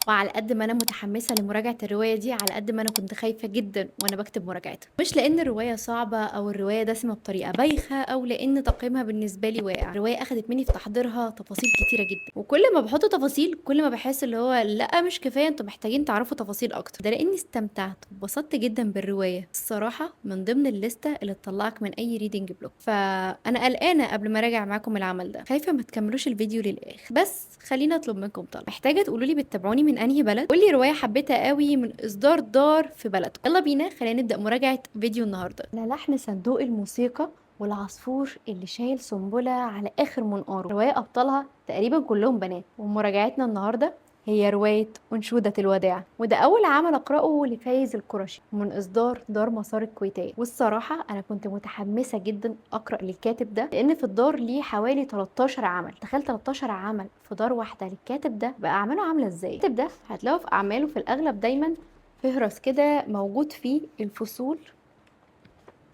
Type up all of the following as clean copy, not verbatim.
وعلى قد ما أنا متحمسة لمراجعة الرواية دي، على قد ما أنا كنت خايفة جدًا وأنا باكتب مراجعتها، مش لإن الرواية صعبة أو الرواية دسمة بطريقة بايخة أو لإن تقييمها بالنسبة لي واقع. الرواية أخدت مني في تحضيرها تفاصيل كتيرة جدًا، وكل ما باحط تفاصيل كل ما باحس اللي هو لأ مش كفاية، أنتم محتاجين تعرفوا تفاصيل أكتر. ده لإني استمتعت واتبسطت جدًا بالرواية، الصراحة من ضمن الليستة اللي تطلعك من أي reading block. فأنا قلقانة قبل ما أراجع معاكم العمل ده، خايفة ما تكملوش الفيديو للآخر، بس خليني أطلب منكم طلب، محتاجة تقولوا لي بتتابعوني من أنهي بلد؟ قولي رواية حبيتها قوي من إصدار دار في بلدكم. يلا بينا خلينا نبدأ مراجعة فيديو النهاردة. على لحن صندوق الموسيقى والعصفور اللي شايل سنبلة على آخر منقاره، رواية أبطالها تقريبا كلهم بنات. ومراجعتنا النهاردة هي رواية أنشودة الوداع، وده أول عمل أقرأه لفايز القرشي من إصدار دار مسار الكويتية. والصراحة أنا كنت متحمسة جدا أقرأ للكاتب ده، لأن في الدار ليه حوالي 13 عمل. تخيل 13 عمل في دار واحدة للكاتب ده، بقى أعماله عاملة إزاي؟ الكاتب ده هتلاقوه في أعماله في الأغلب دايما فهرس كده موجود فيه الفصول،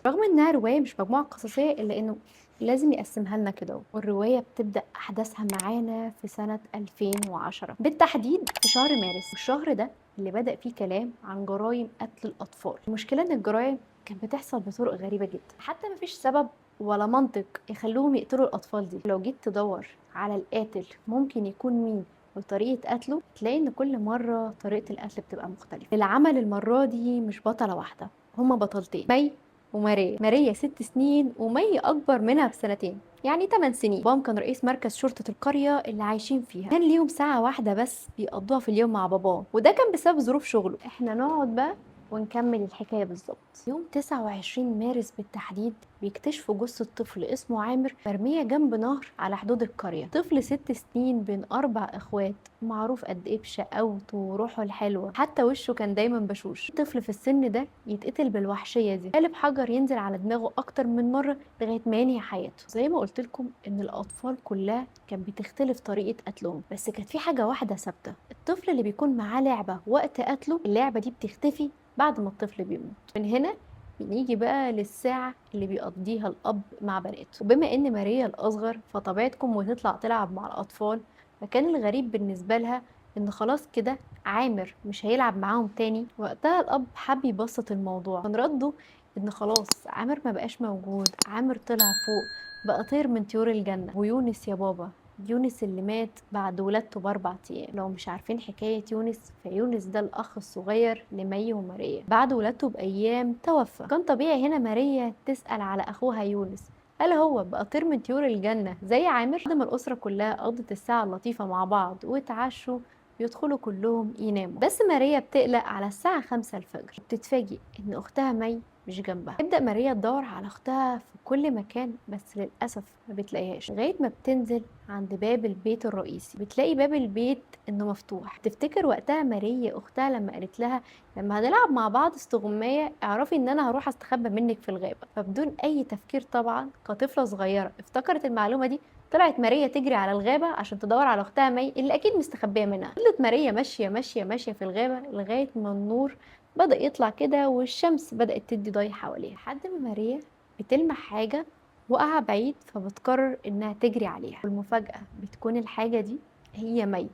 رغم إنها رواية مش مجموعة قصصية إلا إنه لازم يقسمها لنا كده. والرواية بتبدأ أحداثها معانا في سنة 2010 بالتحديد في شهر مارس، والشهر ده اللي بدأ فيه كلام عن جرائم قتل الأطفال. المشكلة إن الجرائم كانت بتحصل بطرق غريبة جدا، حتى مفيش سبب ولا منطق يخلوهم يقتلوا الأطفال دي. لو جيت تدور على القاتل ممكن يكون مين وطريقة قتله، تلاقي إن كل مرة طريقة القتل بتبقى مختلفة. العمل المرة دي مش بطلة واحدة، هما بطلتين، مي وماريا. ماريا 6 سنين ومي أكبر منها بسنتين، يعني 8 سنين. بابام كان رئيس مركز شرطة القرية اللي عايشين فيها، كان ليهم ساعة واحدة بس بيقضوها في اليوم مع باباه، وده كان بسبب ظروف شغله. احنا نقعد بقى ونكمل الحكاية بالظبط. يوم 29 مارس بالتحديد بيكتشفوا جثة طفل اسمه عامر مرمية جنب نهر على حدود القرية. طفل 6 سنين بين 4 اخوات، معروف قد ايه بشقاوته وروحه الحلوة، حتى وشه كان دايما بشوش. طفل في السن ده يتقتل بالوحشية دي، قالب حجر ينزل على دماغه اكتر من مرة لغاية ما ينهي حياته. زي ما قلت لكم ان الاطفال كلها كانت بتختلف طريقة قتلهم، بس كانت في حاجة واحدة ثابتة، الطفل اللي بيكون معاه لعبة وقت قتله اللعبة دي بتختفي بعد ما الطفل بيموت. من هنا بنيجي بقى للساعة اللي بيقضيها الأب مع بناته. وبما إن ماريا الأصغر فطبيعتكم وتطلع تلعب مع الأطفال، فكان الغريب بالنسبة لها إن خلاص كده عامر مش هيلعب معاهم تاني. وقتها الأب حب يبسط الموضوع، كان رده إن خلاص عامر ما بقاش موجود، عامر طلع فوق بقى طير من طيور الجنة. ويونس يا بابا، يونس اللي مات بعد ولادته ب4 أيام. لو مش عارفين حكاية يونس، فيونس ده الأخ الصغير لمي وماريا، بعد ولادته بأيام توفى. كان طبيعي هنا ماريا تسأل على أخوها يونس، هل هو بقى طير من طيور الجنة زي عامر؟ بعد ما الأسرة كلها قضت الساعة اللطيفة مع بعض واتعشوا، بيدخلوا كلهم يناموا، بس ماريا بتقلق على الساعة 5 الفجر، وبتتفاجئ إن أختها مي مش جنبها. تبدأ ماريا تدور على أختها في كل مكان، بس للأسف ما بتلاقيهاش، لغاية ما بتنزل عند باب البيت الرئيسي، بتلاقي باب البيت إنه مفتوح. تفتكر وقتها ماريا أختها لما قالت لها لما هنلعب مع بعض استغماية اعرفي إن أنا هروح أستخبى منك في الغابة. فبدون أي تفكير طبعا كطفلة صغيرة افتكرت المعلومة دي، طلعت ماريا تجري على الغابة عشان تدور على أختها مي اللي أكيد مستخبية منها. فضلت ماريا ماشية ماشية ماشية في الغابة لغاية ما النور بدأ يطلع كده والشمس بدأت تدي ضي حواليها، لحد ما ماريا بتلمح حاجة وقع بعيد، فبتقرر إنها تجري عليها. والمفاجأة بتكون الحاجة دي هي مي،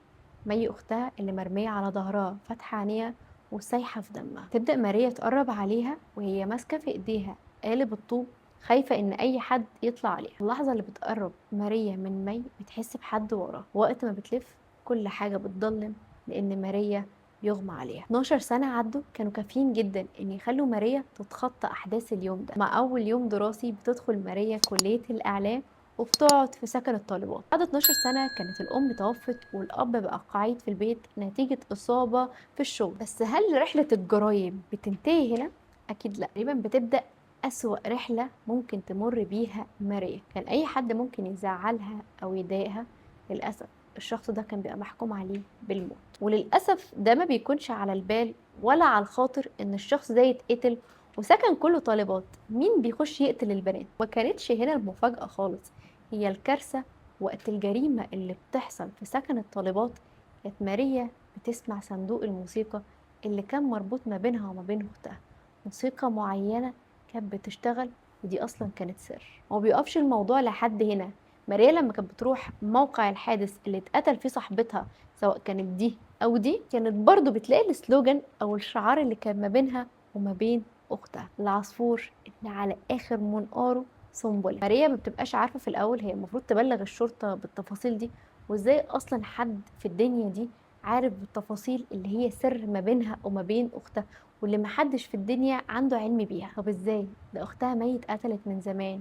مي أختها اللي مرمية على ظهرها فاتحة عينيها وسايحة في دمها. تبدأ ماريا تقرب عليها وهي ماسكة في إيديها قالب الطوب، خايفة إن أي حد يطلع عليها. اللحظة اللي بتقرب ماريا من مي بتحس بحد وراها، وقت ما بتلف كل حاجة بتضلم لأن ماريا بيغمى عليها. 12 سنة عدوا كانوا كافيين جدا إن يخلوا ماريا تتخطى أحداث اليوم ده. مع أول يوم دراسي بتدخل ماريا كلية الإعلام وبتقعد في سكن الطالبات. بعد 12 سنة كانت الأم توفت والأب بقى قاعد في البيت نتيجة إصابة في الشغل. بس هل رحلة الجرايم بتنتهي هنا؟ أكيد لا. تقريبا بتبدأ أسوأ رحلة ممكن تمر بيها ماريا. كان أي حد ممكن يزعلها أو يضايقها، للأسف الشخص ده كان بيبقى محكوم عليه بالموت. وللأسف ده ما بيكونش على البال ولا على الخاطر إن الشخص ده يتقتل وسكن كله طالبات، مين بيخش يقتل البنات؟ ما كانتش هنا المفاجأة خالص، هي الكارثة وقت الجريمة اللي بتحصل في سكن الطالبات. كانت ماريا بتسمع صندوق الموسيقى اللي كان مربوط ما بينها وما بين أختها، موسيقى معينة كانت بتشتغل ودي أصلا كانت سر. وما بيقفش الموضوع لحد هنا، ماريا لما كانت بتروح موقع الحادث اللي اتقتل فيه صاحبتها، سواء كانت دي او دي، كانت برضو بتلاقي ال slogan او الشعار اللي كان ما بينها وما بين اختها، العصفور اللي على اخر منقاره سنبله. ماريا ما بتبقاش عارفه في الاول هي المفروض تبلغ الشرطة بالتفاصيل دي، وازاي اصلا حد في الدنيا دي عارف بالتفاصيل اللي هي سر ما بينها وما بين اختها، واللي محدش في الدنيا عنده علم بيها. طب ازاي ده اختها مي اتقتلت من زمان،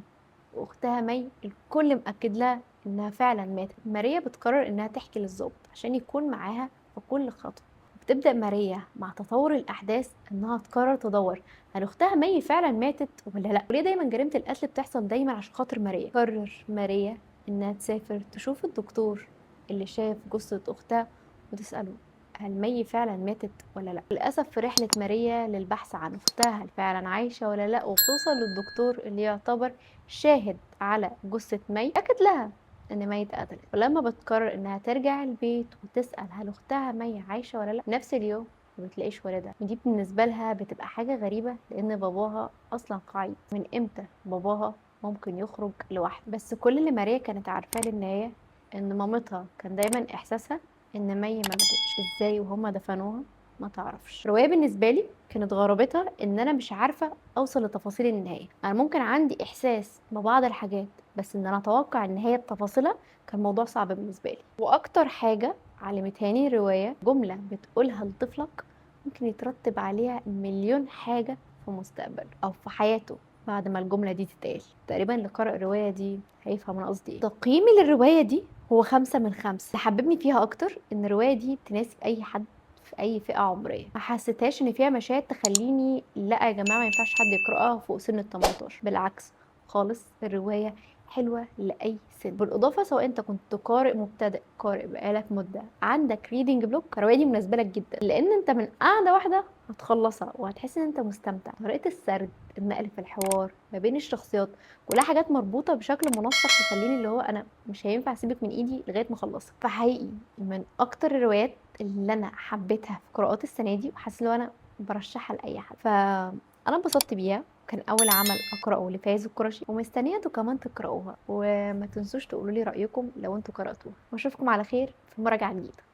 واختها مي الكل مأكد لها انها فعلا ماتت. ماريا بتقرر انها تحكي للظابط عشان يكون معاها في كل خطوة. بتبدأ ماريا مع تطور الأحداث إنها تقرر تدور هل أختها مي فعلا ماتت ولا لأ، وليه دايما جريمة القتل بتحصل دايما عشان خاطر ماريا. قرر ماريا إنها تسافر تشوف الدكتور اللي شاف جثة أختها وتسأله هل مي فعلا ماتت ولا لا. للأسف في رحلة ماريا للبحث عن أختها هل فعلا عايشة ولا لا، وبتوصل للدكتور اللي يعتبر شاهد على جثة مي، أكد لها إن مي اتقتلت. ولما بتقرر إنها ترجع البيت وتسأل هل أختها مي عايشة ولا لا، نفس اليوم ما بتلاقيش والدها، ودي بالنسبة لها بتبقى حاجة غريبة لأن باباها أصلا قاعد. من إمتى باباها ممكن يخرج لوحده؟ بس كل اللي ماريا كانت عارفاه للنهاية إن مامتها كان دايما إحساسها إن مي ما ماتتش. إزاي وهما دفنوها ما تعرفش. الرواية بالنسبة لي كانت غرابتها إن أنا مش عارفة أوصل لتفاصيل النهاية. أنا ممكن عندي إحساس ببعض الحاجات، بس إن أنا أتوقع النهاية بتفاصيلها كان موضوع صعب بالنسبة لي. وأكتر حاجة علمتهاني الرواية جملة بتقولها لطفلك ممكن يترتب عليها مليون حاجة في مستقبله أو في حياته بعد ما الجملة دي تتقال. تقريبا اللي قرأ الرواية دي هيفهم أنا قصدي إيه. تقييمي للرواية دي هو 5 من 5. اللي حببني فيها أكتر إن الرواية دي تناسب أي حد في أي فئة عمرية. ما حسيتهاش إن فيها مشاهد تخليني لا يا جماعة ما ينفعش حد يقرأها فوق سن ال18، بالعكس خالص الرواية حلوة لأي سن. بالإضافة سواء أنت كنت قارئ مبتدئ، قارئ بقالك مدة، عندك reading block، الرواية دي مناسبة لك جدا، لأن أنت من قعدة واحدة هتخلصها وهتحس إن أنت مستمتع. طريقة السرد، النقل في الحوار ما بين الشخصيات، كلها حاجات مربوطة بشكل منسق يخليني اللي هو أنا مش هينفع أسيبك من إيدي لغاية ما أخلصها. فحقيقي من أكتر الروايات اللي أنا حبيتها في قراءات السنة دي، وحاسة إن أنا برشحها لأي حد. فأنا انبسطت بيها، كان أول عمل أقرأه لفايز القرشي، ومستنية انتوا كمان تقرأوها، وما تنسوش تقولوا لي رأيكم لو انتوا قرأتوها. وأشوفكم على خير في مراجعة جديدة.